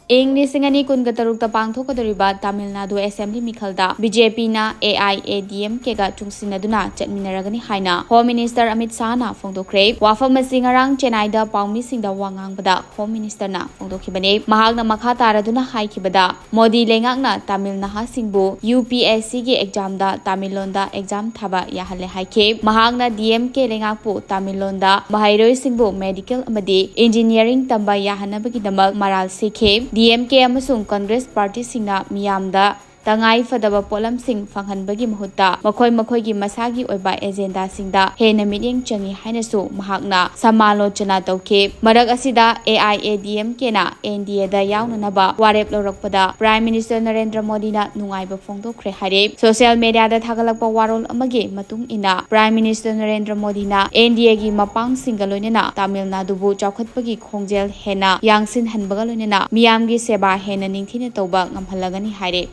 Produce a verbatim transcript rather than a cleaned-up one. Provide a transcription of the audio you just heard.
ꯏꯪ ꯂꯤꯁꯤꯡ ꯑꯅꯤ ꯀꯨꯟꯒ ꯇꯔꯨꯛꯇ ꯄꯥꯡꯊꯣꯛꯀꯗꯧꯔꯤꯕ ꯇꯥꯃꯤꯜ ꯅꯥꯗꯨ ꯑꯦꯁꯦꯝꯕ꯭ꯂꯤ ꯃꯤꯈꯜꯗ ꯕꯤ ꯖꯦ ꯄꯤꯅ A I A D M ꯀꯦꯒ ꯆꯨꯡꯁꯤꯟꯅꯗꯨꯅ ꯆꯠꯃꯤꯟꯅꯔꯒꯅꯤ ꯍꯥꯏꯅ ꯍꯣꯝ ꯃꯤꯅꯤꯁꯇꯔ ꯑꯃꯤꯠ ꯁꯥꯍꯅ ꯐꯣꯡꯗꯣꯛꯈ꯭ꯔꯦ꯫ ꯋꯥꯐꯝ ꯑꯁꯤ ꯉꯔꯥꯡ ꯆꯦꯟꯅꯥꯏꯗ ꯄꯥꯎꯃꯤꯁꯤꯡꯗ ꯋꯥ ꯉꯥꯡꯕꯗ ꯍꯣꯝ ꯃꯤꯅꯤꯁꯇꯔꯅ ꯐꯣꯡꯗꯣꯛꯈꯤꯕꯅꯤ꯫ ꯃꯍꯥꯛꯅ ꯃꯈꯥ ꯇꯥꯔꯗꯨꯅ ꯍꯥꯏꯈꯤꯕꯗ, ꯃꯣꯗꯤ ꯂꯩꯉꯥꯛꯅ ꯇꯥꯃꯤꯜ ꯅꯍꯥꯁꯤꯡꯕꯨ ꯌꯨ ꯄꯤ ꯑꯦꯁ ꯁꯤꯒꯤ ꯑꯦꯛꯖꯥꯝꯗ ꯇꯥꯃꯤꯜ ꯂꯣꯟꯗ ꯑꯦꯛꯖꯥꯝ ꯊꯥꯕ ꯌꯥꯍꯜꯂꯦ ꯍꯥꯏꯈꯤ꯫ ꯃꯍꯥꯛꯅ ꯗꯤ ꯑꯦꯝ ꯀꯦ ꯂꯩꯉꯥꯛꯄꯨ ꯇꯥꯃꯤꯜ ꯂꯣꯟꯗ ꯃꯍꯩꯔꯣꯏꯁꯤꯡꯕꯨ ꯃꯦꯗꯤꯀꯦꯜ ꯑꯃꯗꯤ ꯏꯟꯖꯤꯅꯤꯌꯥꯔꯤꯡ ꯇꯝꯕ ꯌꯥꯍꯟꯅꯕꯒꯤꯗꯃꯛ ꯃꯔꯥꯜ ꯁꯤꯈꯤ꯫ ꯗꯤ ꯑꯦꯝ ꯀꯦ ꯑꯃꯁꯨꯡ ꯀꯪꯒ꯭ꯔꯦꯁ ꯄꯥꯔꯇꯤꯁꯤꯡꯅ ꯃꯤꯌꯥꯝꯗ ꯇꯉꯥꯏ ꯐꯗꯕ ꯄꯣꯠꯂꯝꯁꯤꯡ ꯐꯪꯍꯟꯕꯒꯤ ꯃꯍꯨꯠꯇ ꯃꯈꯣꯏ ꯃꯈꯣꯏꯒꯤ ꯃꯁꯥꯒꯤ ꯑꯣꯏꯕ ꯑꯦꯖꯦꯟꯗꯥꯁꯤꯡꯗ ꯍꯦꯟꯅ ꯃꯤꯠꯌꯦꯡ ꯆꯪꯏ ꯍꯥꯏꯅꯁꯨ ꯃꯍꯥꯛꯅ ꯁꯃꯥꯂꯣꯆꯅꯥ ꯇꯧꯈꯤ꯫ ꯃꯔꯛ ꯑꯁꯤꯗ, A I A D M ꯀꯦꯅ ꯑꯦꯟ ꯗꯤ ꯑꯦꯗ ꯌꯥꯎꯅꯅꯕ ꯋꯥꯔꯦꯞ ꯂꯧꯔꯛꯄꯗ Prime Minister ꯅꯔꯦꯟꯗ꯭ꯔ ꯃꯣꯗꯤꯅ ꯅꯨꯡꯉꯥꯏꯕ ꯐꯣꯡꯗꯣꯛꯈ꯭ꯔꯦ ꯍꯥꯏꯔꯦ꯫ ꯁꯣꯁꯤꯌꯦꯜ ꯃꯦꯗꯤꯌꯥꯗ ꯊꯥꯒꯠꯂꯛꯄ ꯋꯥꯔꯣꯜ ꯑꯃꯒꯤ ꯃꯇꯨꯡ ꯏꯟꯅ, Prime Minister ꯅꯔꯦꯟꯗ꯭ꯔ ꯃꯣꯗꯤꯅ ꯑꯦꯟ ꯗꯤ ꯑꯦꯒꯤ ꯃꯄꯥꯡꯁꯤꯡꯒ ꯂꯣꯏꯅꯅ ꯇꯥꯃꯤꯜ ꯅꯥꯗꯨꯕꯨ ꯆꯥꯎꯈꯠꯄꯒꯤ ꯈꯣꯡꯖꯦꯜ ꯍꯦꯟꯅ ꯌꯥꯡꯁꯤꯟꯍꯟꯕꯒ ꯂꯣꯏꯅꯅ ꯃꯤꯌꯥꯝꯒꯤ ꯁꯦꯕꯥ ꯍꯦꯟꯅ ꯅꯤꯡꯊꯤꯅ ꯇꯧꯕ ꯉꯝꯍꯜꯂꯒꯅꯤ ꯍꯥꯏꯔꯦ꯫